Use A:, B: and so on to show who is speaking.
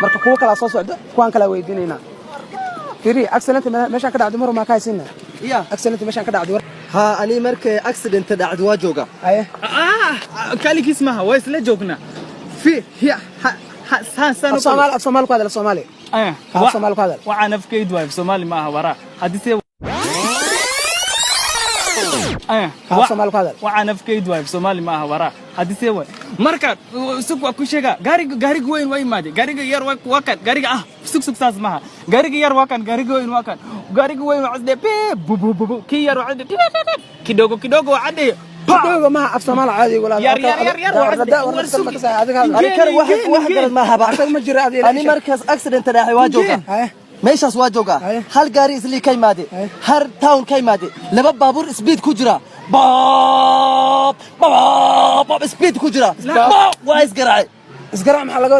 A: Marka kuwo kalaa soo socda, kuwaan kalaa weydiinaynaa. Firi, accident meeshaan ka dhacday mar maa ka haysiina?
B: Ya.
A: Accident meeshaan ka dhacday war.
B: Ha, ani markay accident dhacdo waa jooga.
A: Haye.
C: Ah, kaligiis maaha, waa isla joognaa. Fi hiya ha ha saan saan.
A: Af Soomaali, af Soomaali ku hadal, af Soomaali. Af Soomaali ku hadal.
C: Waxaan afkayd waay, af Soomaali maaha waraa haddii se.
A: Af Soomaali ku hadal.
C: Waxaan afkayd waay, af Soomaali maaha waraa haddii se waay. Marka sug, waa ku sheegaa. Gaariga weyn waa imaaday, gaariga yar waa kan, gaariga ah, sug sug, saas maaha. Gaariga yar waa kan, gaariga weyn waa kan. Gaariga weyn waa cadde bi bu bu bu bu, kii yar waa cadde kidogo kidogo, waa cadde.
A: Kidogo maaha, af Soomaali caadi walaal.
C: Yar, yar, yar, yar, waa cadde.
A: War adiga hadal.
B: Ani kan wax garad maahaba.
A: Asaga ma jira, adiga.
B: Ani markaas accident dhacay waa jooga.
A: Haye.
B: Meeshaas waa joogaa.
A: Haye.
B: Hal gaari islii ka imaade,
A: Haye.
B: har town ka imaade, laba baabuur speed ku jira, baab baab baab, speed ku jira. Baab, waa isgaraacay.
A: Isgaraac maxaa laga wadaa?